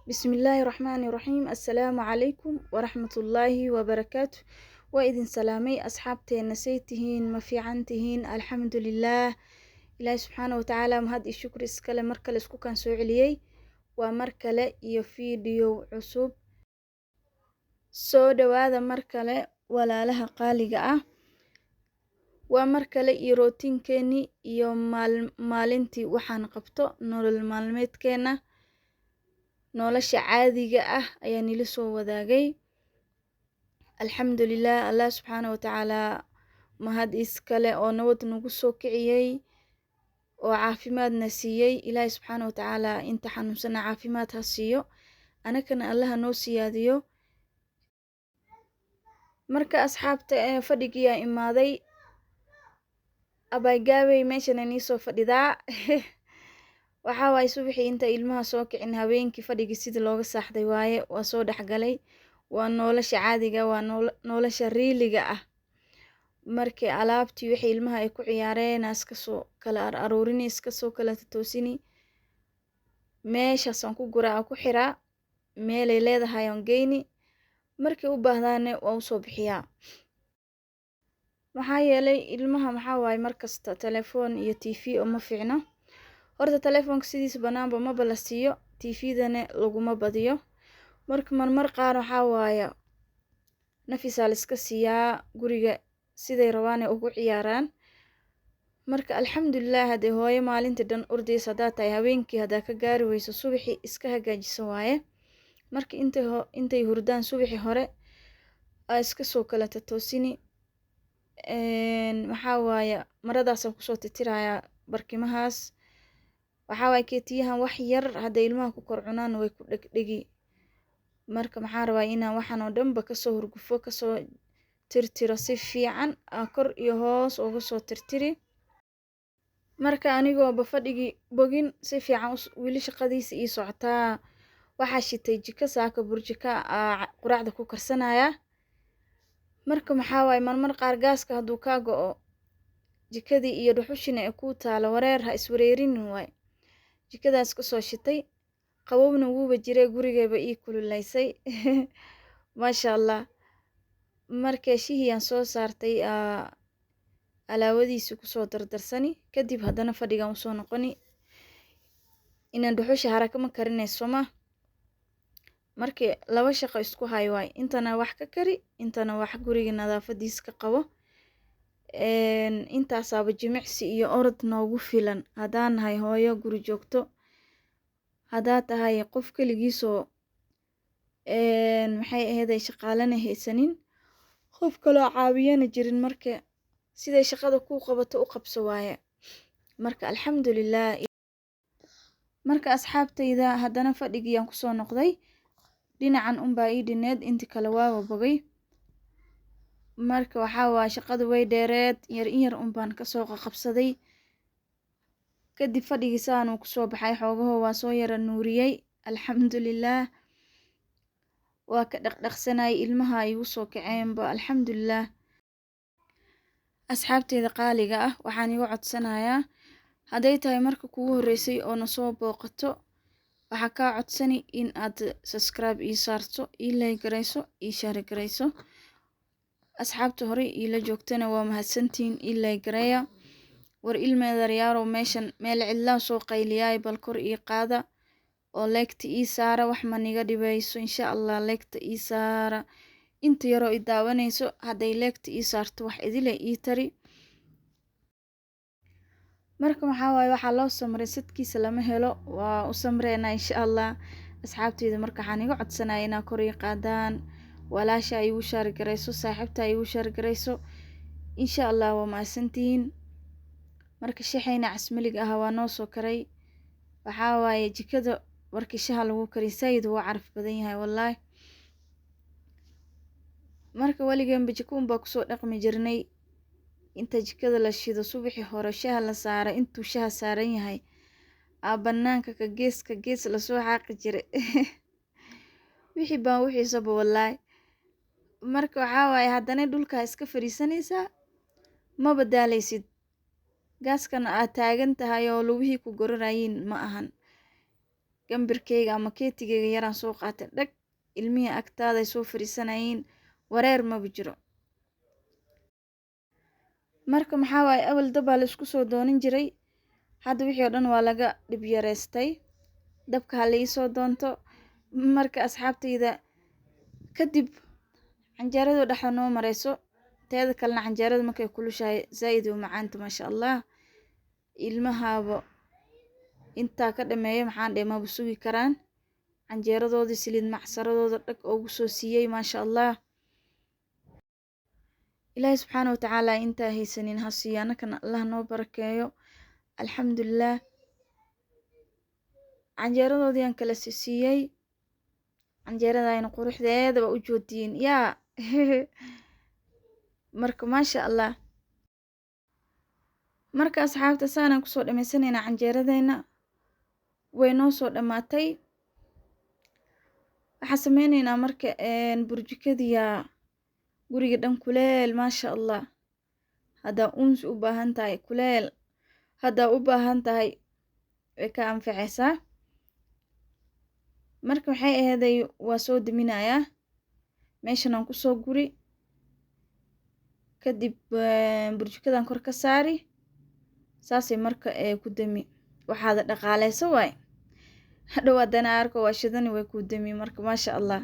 Bismillaahi Raxmaani Raxiim. Assalaamu calaykum waraxmatullaahi wabarakaatu. Waa idin salaamay, asxaabteena. Say tihiin? Ma fiican tihiin? Alxamdulilaah, Ilaahi subxaana watacaala mahad iyo shukri iskale mar kale isku kaan soo celiyey. Waa mar kale iyo fiidiyow cusub. Soo dhawaada mar kale, walaalaha qaaliga ah. Waa mar kale iyo rootiinkeennii iyo maalintii waxaan qabto, nolol maalmeedkeena, nolosha caadiga ah ayaa nila soo wadaagay. Alxamdulilah, Allah subxaana watacaala mahad iskale oo nabad nagu soo kiciyey oo caafimaadna siiyey. Ilaahi subxaana watacaala inta xanuunsana caafimaad ha siiyo, anakana Allaha noo siyaadiyo. Marka asxaabta, fadhigiyaa imaaday, abaygaabey meeshana niisoo fadhidaa. Waxaa waaye subaxii inta ilmaha soo kicin, habeenkii fadhigii sidii looga saaxday waaye, waa soo dhexgalay. Waa nolosha caadiga, waa nolosha riiliga ah. Markii alaabtii wixii ilmaha ay ku ciyaareen iska soo kala ar aruurini, iska soo kala toosini, meeshaasaan ku guraa, aan ku xiraa, meelay leedahay aan geyni. Markay u baahdaane waa usoo bixiyaa. Maxaa yeelay ilmaha maxaa waaye, markasta telefoon iyo TV uma fiicno. Horta telefoonka sidiisa banaanba maba la siiyo, TV-dana laguma badiyo. Marka marmar qaar waxaa waaye nafisaa la iska siiyaa, guriga siday rabaan ay ugu ciyaaraan. Marka alxamdulilah, haddee hooyo maalintii dhan ordaysa haddaa tahay, habeenkii haddaa ka gaari weyso, subaxii iska hagaajiso waaye. Marka intay hurdaan subaxii hore aa iska soo kala tatoosini. Maxaa waaye, maradaasaan kusoo titirayaa barkimahaas. Waxaa waaye keetiyahan wax yar hadday ilmaha ku kor cunaan way ku dhegdhegi. Marka maxaan rabaa inaan waxaan oo dhanba kasoo hurgufo, kasoo tirtiro si fiican, aan kor iyo hoos uga soo tirtiri. Marka anigooba fadhigii bogin si fiican, weli shaqadiisa ii socotaa. Waxaa shitay jiko saaka, burjika aa quraacda ku karsanaya. Marka maxaa waaye, marmar qaar gaaska hadduu kaa go'o, jikadii iyo dhuxushina ay kuu taalo, wareer ha iswareerinin waay. Jikadaas kasoo shitay, qabowna wuuba jiray, gurigayba ii kululaysay, maasha Allah. Marka shihii aan soo saartay, alaawadiisi kusoo dardarsani, kadib haddana fadhigan usoo noqoni. Inaan dhuxusha haraka ma karinayso ma. Markii laba shaqo isku hay waay, intana wax ka kari, intana wax guriga nadaafadiis ka qabo. Intaasaaba jimicsi iyo orod noogu filan haddaan nahay hooyo guri joogto. Haddaa tahay qof keligiisoo, maxay aheeday, shaqaalana haysanin, qof kaloo caawiyana jirin, marka siday shaqada kuu qabato u qabso waaye. Marka alxamdulilah. Marka asxaabtayda, haddana fadhigiyaan kusoo noqday, dhinacan unbaa ii dhineed, inti kale waaba bogay. Marka waxaa waaye shaqadu way dheereed, yar in yar unbaan kasoo qaqabsaday. Kadib fadhigii saanuu kusoo baxay, xoogaho waa soo yara nuuriyey, alxamdulilah. Waa ka dhaqdhaqsanayay, ilmaha igu soo kaceenba, alxamdulilah. Asxaabteyda qaaliga ah, waxaan igu codsanayaa, hadday tahay marka kugu horreysay oo nasoo booqato, waxaa kaa codsani in aad subscribe ii saarto, ii like garayso, ii share garayso. Asxaabta horey iila joogtana waa mahadsantihiin, ii like gareeya. War ilmeedaryaalow, meeshan meel cidlaa soo qayliyaay, bal kor ii qaada oo leegta ii saara. Wax ma niga dhibayso, insha Allah. Leegta ii saara, inta yaroo i daawanayso hadday leegta ii saarto, wax idile ii tari. Marka maxaa waaye, waxaa loo samray sadkiisa lama helo, waa u samreynaa insha Allah, asxaabteyda. Marka waxaan iga codsanaya inaa kor ii qaadaan, walaasha igu share garayso, saaxiibta igu share garayso, insha Allah. Waa mahadsantihiin. Marka shaxayna casmaliga ah waa noo soo karay. Waxaa waaye jikada markii shaha lagu kariyo sayid wuu caraf badan yahay, wallaahi. Marka waligeenba jiko unbaa kusoo dhaqmi jirnay. Inta jikada la shido subaxii hore, shaha la saaro, intuu shaha saaran yahay aa banaanka ka gees ka gees lasoo xaaqi jiray, wixii baan wixiisaba, wallaahi. Marka waxaa waaye haddana dhulkaa iska fadhiisanaysaa, maba daalaysid, gaaskana aad taagan tahay oo lugihii ku goranayiin ma ahan. Gambirkeyga ama keetigeyga yaraan soo qaatay dhag, ilmihii agtaaday soo fariisanayeen, wareer maba jiro. Marka maxaa waaye, awal dab baa la isku soo doonin jiray, hadda wixii oo dhan waa laga dhib yareystay. Dabka ha la iisoo doonto. Marka asxaabtayda, kadib canjeeradu dhexda noo mareyso. Teeda kalena canjeerada markay kulushahay zaaid u macaanta, maasha Allah. Ilmahaaba intaa ka dhameeyo maxaan dhahay, maba sugi karaan. Canjeeradoodii saliid macsaradooda dhag oogu soo siiyey, maasha Allah. Ilaahay subxaana watacaala intaa haysanin ha siiyo, annakana Allah noo barakeeyo. Alxamdulilah, canjeeradoodii aan kala siiyey. Canjeeradayna quruxdeeda waa u joodiin yaa. Marka maasha Allah. Marka asxaabta, saanaan kusoo dhamaysanaynaa canjeeradeyna, way noo soo dhammaatay. Waxaan sameyneynaa marka burjikadiyaa guriga dhan kuleel, maasha Allah. Haddaa uunsi u baahan tahay, kuleel haddaa u baahan tahay, way ka anfaceysaa. Marka waxay aheeday, waa soo daminayaa, meeshan aan kusoo guri, kadib burjikadan kor ka saari, saasay marka ku dami. Waxaada dhaqaaleyso waay, hadhow haddana arko waa shidani, way ku dami. Marka maasha Allah.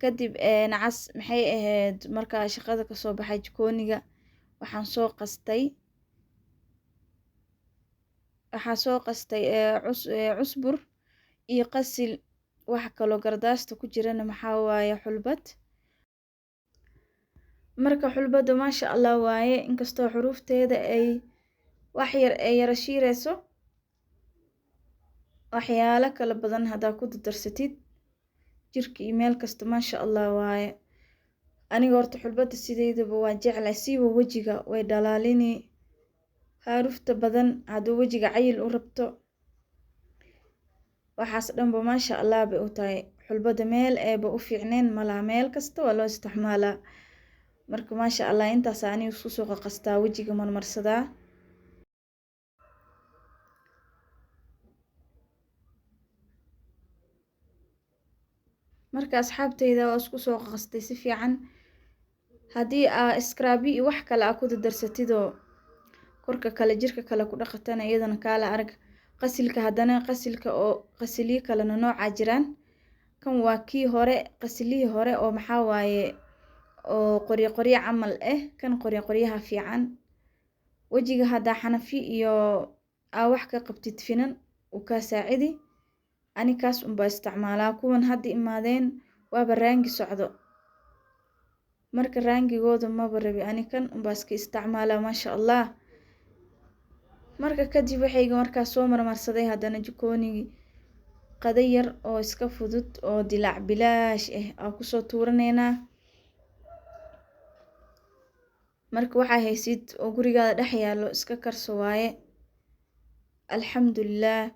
Kadib nacas maxay ahayd, markaa shaqada kasoo baxay jikooniga, waxaan soo qastay, waxaa soo qastay cusbur iyo qasil. Waxa kaloo gardaasta ku jirana maxaa waaye, xulbad. Marka xulbadda maasha Allah waaye, inkastoo xuruufteeda ay wax yar ay yara shiireyso, waxyaalo kala badan haddaa ku dardarsatid jirka iyo meel kasta, maasha Allah waaye. Aniga horta xulbadda sideydaba waa jeclahay, siiba wejiga way dhalaalini. Haarufta badan hadduu wejiga cayil u rabto, waxaas dhanba maasha Allah bay u tahay xulbadda. Meel eeba u fiicneen malaha, meel kasta waa loo isticmaalaa. Marka maasha Allah, intaas aniga isku soo qaqastaa, wejiga marmarsadaa. Marka asxaabteyda, waa isku soo qaqastay si fiican. Haddii aa scrub iyo wax kale aa ku dardarsatidoo korka kale jirka kale ku dhaqatana, iyadana kaala arag. Qasilka haddana, qasilka oo qasilyo kalena noocaa jiraan. Kan waa kii hore, qasilihii hore oo maxaa waaye, oo qoryo qoryo camal ah. Kan qoryo qoryaha fiican, wejiga haddaa xanafi iyo aa wax ka qabtid, finan uu kaa saacidi. Ani kaas unbaa isticmaalaa. Kuwan hadda imaadeen waaba raangi socdo, marka raangigooda maba rabi ani, kan unbaa iska isticmaalaa, maasha Allah. Marka kadib waxayga markaas soo marmarsaday, haddana jikoonigii qada yar oo iska fudud oo dilaac bilaash ah aa kusoo tuuraneynaa. Marka waxaa haysid oo gurigaada dhex yaallo iska karso waaye, alxamdulilah.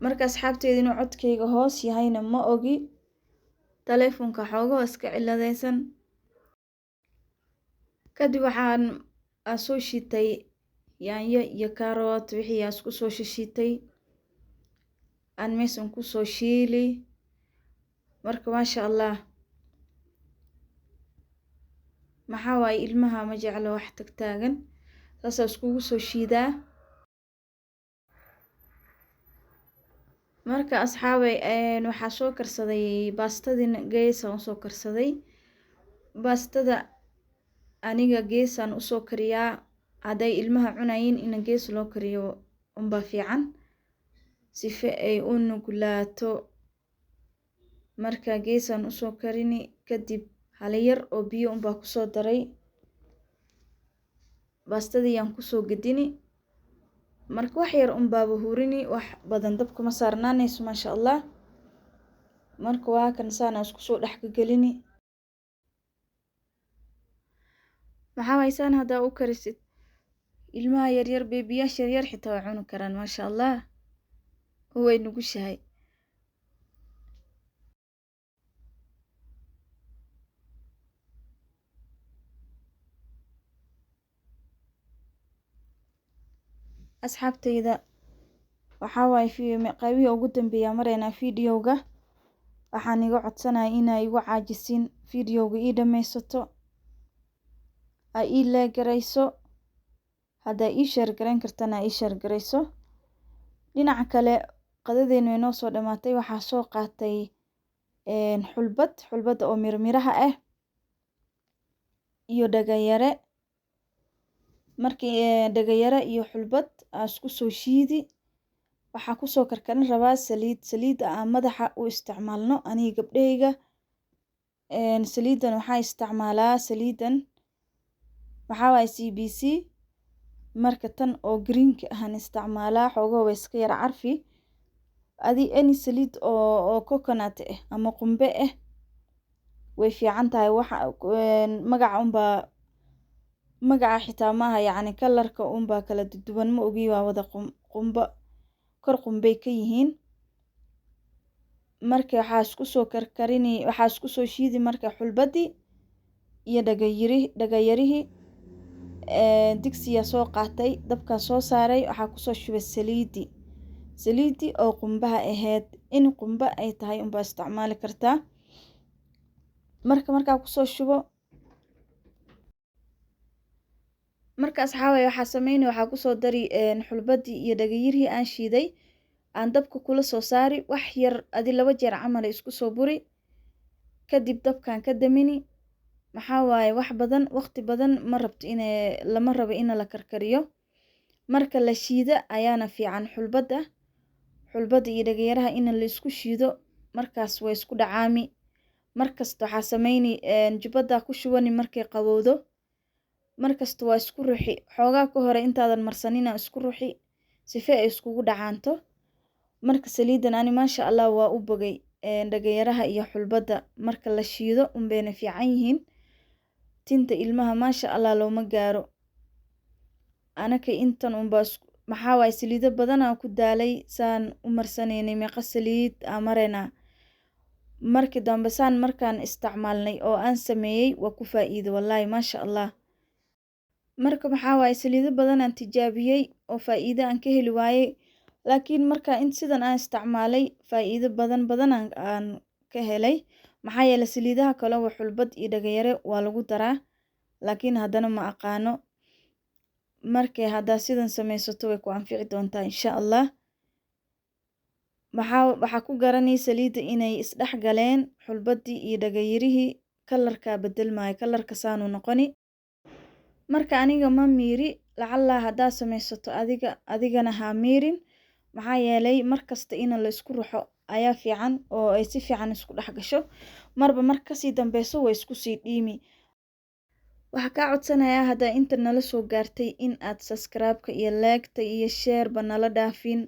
Marka asxaabteyda, inuu codkayga hoos yahayna ma ogi, taleefonka xoogahoo iska ciladeysan. Kadib waxaan aa soo shiitay yaanyo iyo karoot, wixii aa isku soo shishiitay, aan meeshan kusoo shiili. Marka maasha Allah, maxaa waaye, ilmaha ma jeclo wax tagtaagan, saasaa iskugu soo shiidaa. Marka asxaabay, waxaa soo karsaday baastadina, geesaan usoo karsaday baastada. Aniga geesaan usoo kariyaa, hadday ilmaha cunayin ina gees loo kariyo unbaa fiican, sife ay u nuglaato. Marka geesaan usoo karini, kadib hala yar oo biyo unbaa kusoo daray, baastadii yaan kusoo gedini. Marka wax yar unbaaba hurini, wax badan dabka ma saarnaanayso, maasha Allah. Marka waa kan saana isku soo dhex gelini. Maxaa waye, saan haddaa u karisid, ilmaha yaryar, beebiyaasha yaryar xitaa way cuni karaan, maasha Allah, way nugushahay. Asxaabtayda, Waxaa waaye qaybihii ugu dambeeya maraynaa videoga. Waxaan iga codsanaya inaa igu caajisin videoga, ii dhammaysato, aa ii like garayso, haddaa ii share garayn kartana ii share garayso. Dhinaca kale, qadadeena way noo soo dhamaatay. Waxaa soo qaatay xulbad, xulbada oo mirmiraha ah iyo dhagayare. Markii dhagayare iyo xulbad aa isku soo shiidi, waxaa kusoo karkarin rabaa saliid, saliidda aan madaxa u isticmaalno aniga gabdhahayga. Saliidan waxaa isticmaalaa, saliidan waxaa waaye CBC. Marka tan oo greenka ahaan isticmaalaa, xoogaa way iska yar carfi. Adi any saliid oo coconut ah ama qumbe ah way fiican tahay. Waxa magaca unbaa, magaca xitaa maaha, yacni colorka unbaa kala duwan, ma ogi, waa wada qumbo, kor qumbay ka yihiin. Marka waxaa isku soo karkarini, waxaa isku soo shiidi marka xulbadii iyo dhagayiri, dhagayarihii. Digsiyaa soo qaatay, dabkaa soo saaray, waxaa kusoo shubay saliidi, saliidi oo qumbaha ahayd. In qumba ay tahay unbaa isticmaali kartaa. Marka markaa kusoo shubo, marka asxaabay, waxaa sameynay, waxaa kusoo dari xulbadii iyo dhagayirihii aan shiiday, aan dabka kula soo saari wax yar, adi 2 jeer camal isku soo buri, kadib dabkaan ka damini. Maxaa waaye, wax badan waqti badan ma rabto, in lama rabo in la karkariyo. Marka la shiida ayaana fiican xulbadda, xulbadda iyo dhagayaraha in la isku shiido, markaas way isku dhacaami. Markasta waxaa sameyni jubbada ku shubani markay qabowdo, markasta waa isku ruxi xoogaa ka hore intaadan marsanina, isku ruxi sife ay iskugu dhacaanto. Marka saliidan ani maasha Allah waa u bogay. Dhagayaraha iyo xulbadda marka la shiido unbayna fiican yihiin. Tinta ilmaha maasha Allah looma gaaro. Anaka intan unbaa, maxaa waaye, saliido badan aan ku daalay saan u marsanaynay, meeqa saliid aan maraynaa. Markii dambe saan markaan isticmaalnay oo aan sameeyey, waa ku faa'iido wallaahi, maasha Allah. Marka maxaa waaye, saliido badan aan tijaabiyey oo faa'iido aan ka heli waayey, laakiin marka in sidan aan isticmaalay, faa'iido badan badan aan ka helay. Maxaa yeelay saliidaha kale waa xulbad iyo dhagayare waa lagu daraa, laakiin haddana ma aqaano. Markay haddaa sidan samaysato way ku anfici doontaa insha Allah. Maxaa waxaa ku garanay saliidda inay isdhex galeen xulbaddii iyo dhagayarihii? Colorkaa bedelmaayo, colorka saanuu noqoni. Marka aniga ma miiri, lacallaa haddaa samaysato adiga, adigana ha miirin. Maxaa yeelay markasta in la isku ruxo ayaa fiican oo ay si fiican isku dhex gasho. Marba mar kasii dambeyso way isku sii dhiimi. Waxaa kaa codsanayaa haddaa inta nala soo gaartay in aad subscribe-ka iyo like-ta iyo share-ba nala dhaafin.